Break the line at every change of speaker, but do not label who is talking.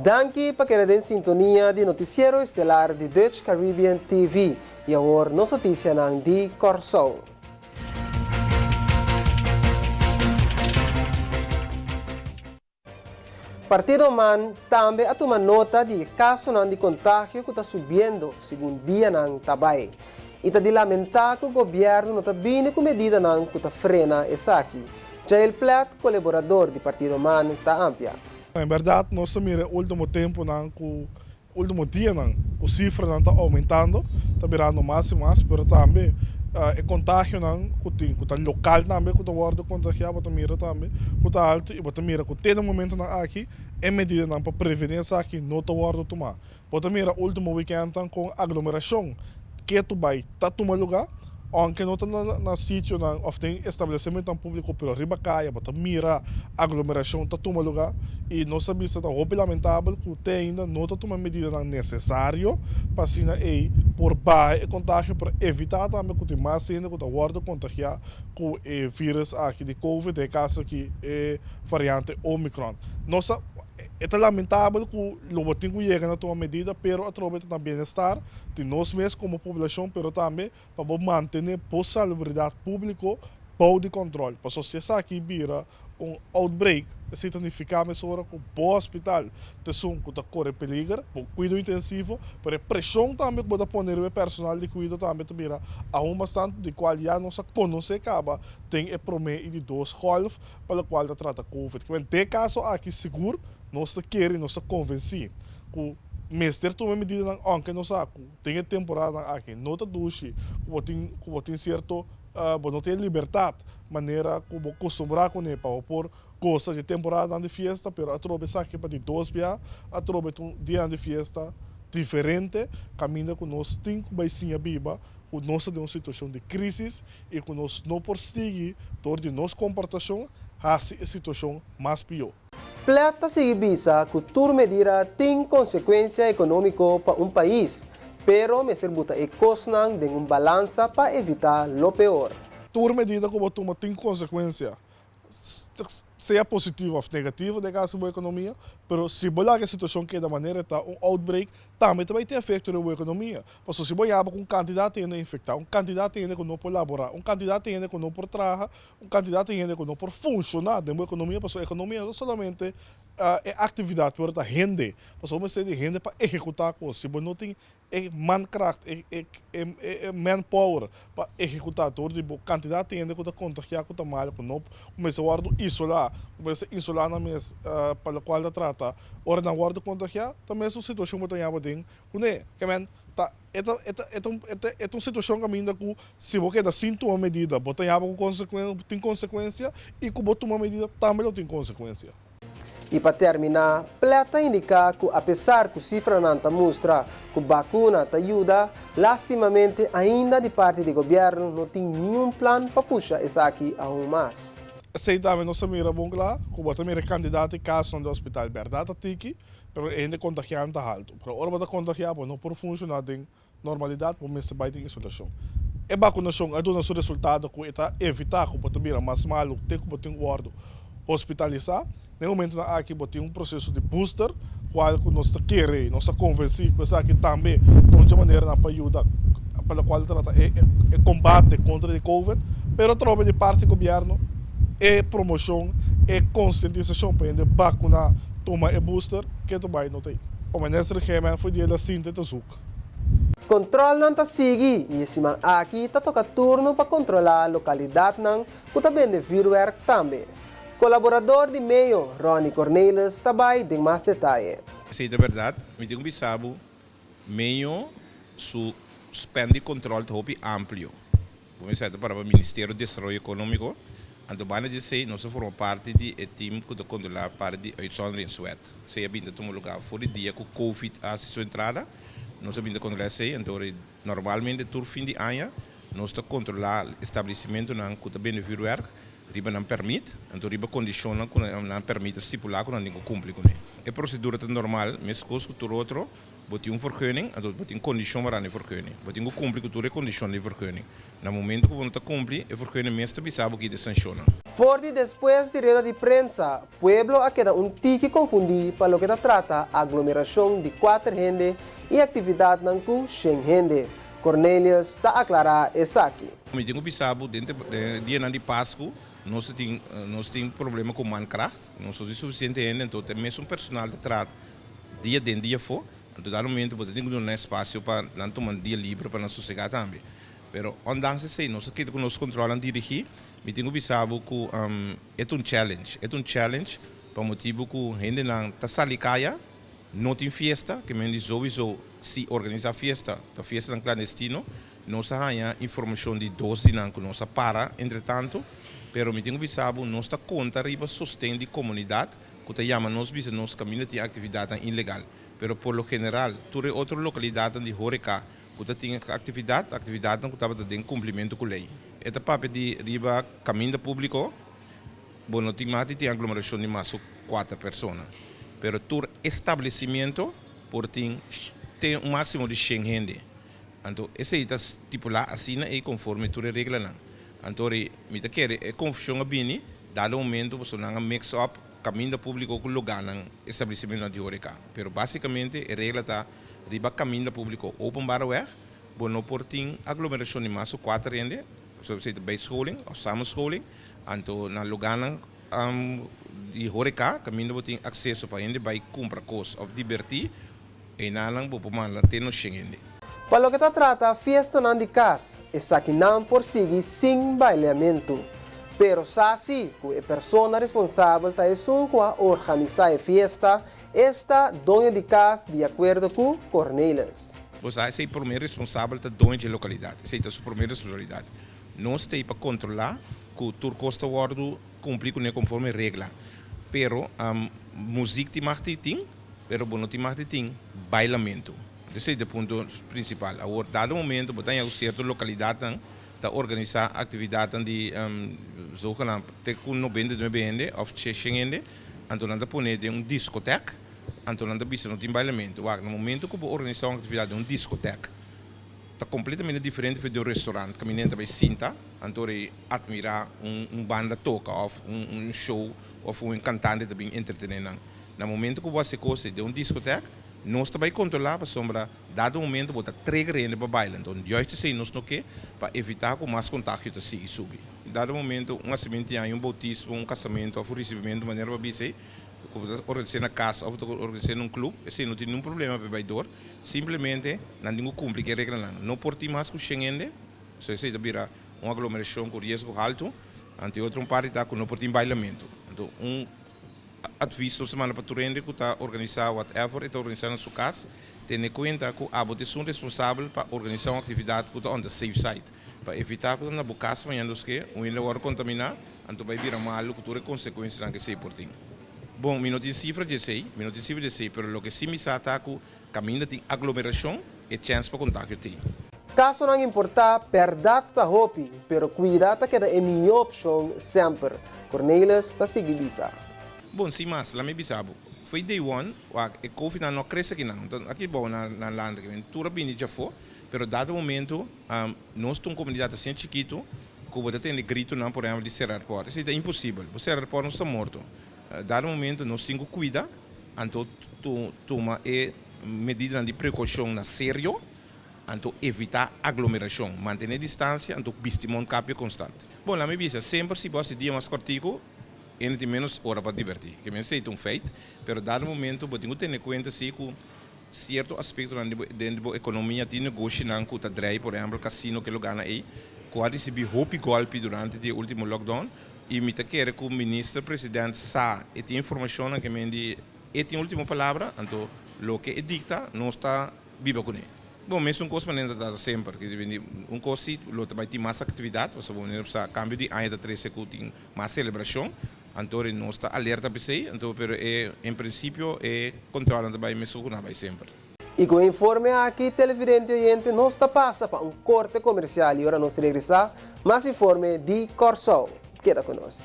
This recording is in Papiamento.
Danki pa keda den sintonia di Noticiero Estelar di Dutch Caribbean TV y awor nos noticianan di Kòrsou. Partido man tambe a tuma nota di e kasonan di kontagio ku ta subiendo segun dianan ta bai. I ta di lamentá ku gobièrnu no ta bini ku medidanan ku ta frena esaki. Jael Plet, kolaborador di Partido man, ta ampia.
En bèrdat nos ta mira e último tempunan ku Ultimo dianan ku sifranan ta oumentando, ta birando mas i mas, pero tambe e kontagionan ku tin, ku ta lokal tambe ku ta wòrdu kontagiá, bo ta mira tambe ku ta altu i bo ta mira ku te na momentunan aki e medidanan pa prevení esaki no ta wòrdu tumá. Bo ta mira ultimo wikèntnan kon aglomerashon ketu bai ta tuma lugá, ounke no ta na sitionan òf den establesimentonan públiko, pero riba kaya bo ta mira aglomerashon ta tuma lugá i nos a bisa ta hopi lamentabel ku te ainda no ta tuma e medidanan nesesario pa asina ei por baha e kontagio, por evitá tambe ku tin mas hende ku ta wòrdu kontagiá ku e vírus aki di covid, den e kaso aki e variante Omicron. Nos a e ta lamentabel ku lo bo tin ku yega na tuma medida, pero atrobe ta na bienestar di nos mes komo poblashon pero tambe pa bo mantené bo salubridat públiko bou di kòntròl. Pasobra si esaki bira un outbreak, esei ta nifiká mesora ku bo hospital ta esun ku ta kore peliger, bo kuido intensivo, pero e preshon tambe ku bo ta pone riba e personal di kuido tambe ta bira aun mas tantu, di kual ya nos a konosé kaba den e promé i di dos gòlf pa lokual ta trata covid. Kimen den e kaso aki sigur nos ta kere i nos ta konvensí ku Mester tuma e medidanan aunke nos sa ku den e temporadanan aki no ta dushi ku bo tin ku bo tin sierto bo no tin e libertat manera ku bo kustumbrá kuné pa bo por gosa dje temporadanan di fiesta pero atrobe esaki pa di dos bia atrobe ta un dianan di fiesta diferente kaminda ku nos tin ku bai siña biba ku nos ta den un situashon di krisis i ku nos no por sigui dor di nos komportashon hasi e situashon mas pió.
Plet ta sigui bisa ku tur medida tin konsekuensia ekonómiko pa un pais, pero mester buta e kosnan den un balansa pa evitá lo peor.
Tur medida ku bo tuma tin konsekuensia, sea positivo òf negativo den kaso di bo ekonomia, pero si bo laga e situashon keda manera e ta, un outbreak tambe ta bai tin efekto riba bo ekonomia. Pasobra si bo yaba ku un kantidat di hende infektá, un kantidat di hende ku no por laborá, un kantidat di hende ku no por traha, Un kantidat di hende ku no por funshoná den bo ekonomia pasobra ekonomia no ta solamente e aktividat pero ta hende. Pasobra bo mester di hende pa ehekutá kos. Si bo no tin e mankracht, e manpower pa ehekutá dor di bo kantidat di hende ku ta kontagiá ku ta mal ku no ku mester wòrdu isolá, ku mester isolá nan mes pa lokual ta trata ora nan wòrdu kontagiá ta mesun situashon bo ta yama den kuné. Ke men ta E ta, e ta, e ta un, e ta, e ta un situashon kaminda ku si bo keda sin tuma medida, bo ta yaba ku konsekuen, tin konsekuensia i ku bo tuma medida tambe lo tin konsekuensia.
I pa terminá, Plet ta indiká ku apesar ku sifranan ta mustra ku bakuna ta yuda, lastimamente ainda di parti di gobièrnu no tin niun plan pa pusha esaki aun mas.
Esei tambe nos ta mira bon kla, ku bo ta mira e kantidat di kasonan di hospital bèrdat ta tiki, Pero e hende kontagiá ta haltu. Pero ora bo ta kontagiá bo no por funshoná den normalidat, bo mester bai den isolashon. E bakunashon a duna su resultado ku e ta evitá ku bo ta bira mas malu te ku bo tin ku wòrdu hospitalisá. Den e momentunan aki bo tin un proseso di booster kual ku nos ta kere i nos ta konvensí ku esaki tambe ta un dje maneranan pa yuda pa lokual ta trata e kombate kontra di covid. Pero atrobe di parti gobièrnu e promoshon, e konsientisashon pa hende bakuná Tuma e booster, ketu bai no ta ei. O minister Gemen for di el a sinta e ta zoek.
Controlnan ta sigui y e siman aki ta toca turno pa controla localidadnan cu ta bende vuurwerk tambe. Colaborador di Meyo, Ronny Cornelis ta bay den mas detaye.
Esei ta bèrdat. Mi tin ku bisa bo, Meyo su span di kòntròl ta hopi amplio. Bo mester ta para pa Ministerio di Desaroyo Ekonómiko, anto banda di esei nos ta forma parti di e tim ku ta kontrolá parti di Uitzonderingswet. Esei a bin ta tuma lugá for di dia ku Covid a hasi su entrada, nos a bin ta kontrolá esei, anto normalmente tur fin di aña nos ta kontrolá establesimentunan ku ta bende vürwèrk riba nan pèrmit, anto riba kondishonnan ku nan pèrmit ta stipulá ku nan tin ku kumpli kuné. E prosedura ta normal, meskos ku tur otro. Bo tin un vergunning, anto bo tin kondishon mará na e vergunning. Bo tin ku kumpli ku tur e kondishon di e vergunning. Na momento ku bo no ta kumpli, e vergunning mes ta bisa bo kita e sanshonnan.
For di despues di reda di prensa, pueblo a keda un tiki konfundí pa loke ta trata aglomerashon di kuater hende i aktividatnan ku shen hende. Cornelius ta aklará esaki.
Mi tin ku bisa bo, den e dianan di Pasku nos tin nos tin problema ku mankracht, nos no tin sufisiente hende, anto ta e mesun personal ta traha dia den dia afó, anto dado momento bo ta tin ku duna nan espasio pa nan tuma un dia libre pa nan sosegá tambe. Pero ondanks esei nos a keda ku nos kontrolnan dirigí, mi tin ku bisa bo ku e ta un challenge, e ta un challenge pa motibu ku hendenan ta sali kaya, no tin fiesta, ke men di zowizo si organisá fiesta ta fiestanan klandestino, nos a haña informashon di dos di nan ku nos a para entretantu, pero mi tin ku bisa bo nos ta konta riba sosten di komunidat ku ta yama nos bisa nos kaminda tin aktividatnan ilegal, pero por lo general tur e otro lokalidatnan di horeka ku ta tin aktividat, aktividatnan ku tabata den kumplimentu ku lei. E ta papia di riba kaminda públiko, bo no tin mas di tin aglomerashon di mas ku kuater persona, pero tur establesimiento por tin te un máksimo di shen hende. Anto esei ta stipulá asina ei konforme tur e reglanan. Anto ri mi ta kere e konfushon a bini dado momento pasobra nan a mix up kaminda públiko ku lugánan establesimentonan di horeka. Pero básikamente e regla ta riba kaminda públiko openbare weg bo no por tin aglomerashon di mas ku kuater hende, pasobra esei ta bijscholing òf samenscholing. Anto na lugánan di horeka kaminda bo tin akseso pa hende bai kumpra kos òf dibertí, Einanan bo por manda te no shen hende.
Pa loke ta trata fiestanan di kas, esakinan por sigui sin baileamentu. Pero sa si ku e persona responsabel ta esun ku a organisá e fiesta, esta doño di kas di akuerdo ku Cornelis.
Bo sa esei promé responsabel ta doño dje lokalidat. Esei ta su promé responsabilidat. Nos ta ei pa kontrolá ku tur kos ta wòrdu kumpli kuné konforme regla. Pero muzik tin mag di tin. Pero bo no tin mag di tin bailamentu. Esei ta e punto prinsipal. Awor, dado momento bo ta haña ku sierto lokalidatnan ta organisá aktividatnan di zogenaamd te ku 99 hende òf shen hende, anto nan ta pone den un diskotèk, anto nan ta bisa no tin bailamentu. Wak, na momento ku bo organisá un aktividat den un diskotèk, ta kompletamente diferente for di un restorant kaminda nan ta bai sinta, anto ora atmirá un banda toka òf un show òf un kantante ta bin entretené nan. Na momento ku bo hasi kos den un diskotek, nos ta bai kontrolá pasobra dado momento bo ta trigger hende pa baila. Enton juist esei nos no ke pa evitá ku mas kontagio ta sigui subi. Dado momento un hasimentu di aña, un boutismo, un kasamentu òf un risibimentu manera bo a bisa ei, ku bo ta organis'é na kas òf bo ta organis'é na un klup, esei no tin ningun problema pa e bai dor. Simplemente nan tin ku kumpli ku e reglanan. No por tin mas ku shen hende, so esei ta bira un aglomerashon ku riesgo haltu. Anto e otro un parti ta ku no por tin bailamentu. Anto un. Advies nos ta manda pa tur hende ku ta organisá whatever e ta organisá na su kas, tene kuenta ku abo ta esun responsabel pa organisá un aktividat ku ta on the safe side, pa evitá ku ta na bo kas mañana dos ke un hende wòrdu kontaminá, anto bai bira malu ku tur e konsekuensianan ku esei por tin. Bon, mi no tin sifra di esei, mi no tin sifra di esei, pero loke sí mi sa ta ku kaminda tin aglomerashon, e chèns pa kontagio tin.
Kasonan importá, bèrdat ta hopi, pero kuida ta keda e mihó opshon semper, Cornelis ta sigui bisa.
Bon, sin mas, laat mi bisa bo, fo'i day one, wak, e Covid nan no a krese akinan, no ta aki bou na na land aki, men tur a bini djafó, pero dado momento, nos ta un komunidat asina chikitu, ku bo ta tende gritonan, por ehèmpel, di sera airport, esei ta imposibel, bo sera airport nos ta morto, dado momento nos tin ku kuida, anto tuma e medidanan di prekoushon na serio, anto evitá aglomerashon, mantené distansia, anto bisti mondkapje konstant. Bon, laat mi bisa, semper si bo hasi dia mas kòrtiku, hende tin ménos ora pa dibertí. Ke men esei ta un feit, pero dado momento bo tin ku tene kuenta si ku sierto aspektonan di bo den di bo ekonomia tin negoshinan ku ta drei, por ehèmpel kasino ke lugánan ei, ku a risibí hopi gòlpi durante di e último lockdown i mi ta kere ku minister president sa e tin informashonnan ke men di e tin último palabra, anto loke e dikta nos ta biba kuné. Bon, mesun kos manera ta trata semper. Ke di un kos si lo ta bai tin mas aktividat, pasobra bo manera sa kambio di aña ta trese ku tin mas selebrashon, anto nos ta alerta p'esei, anto pero e en prinsipio e kontròlnan ta bai mesun ku nan a bai semper.
I ku e informe aki, televidente i oyente, nos ta pasa pa un korte komersial i ora nos regresá, mas informe di Kòrsou. Keda ku nos.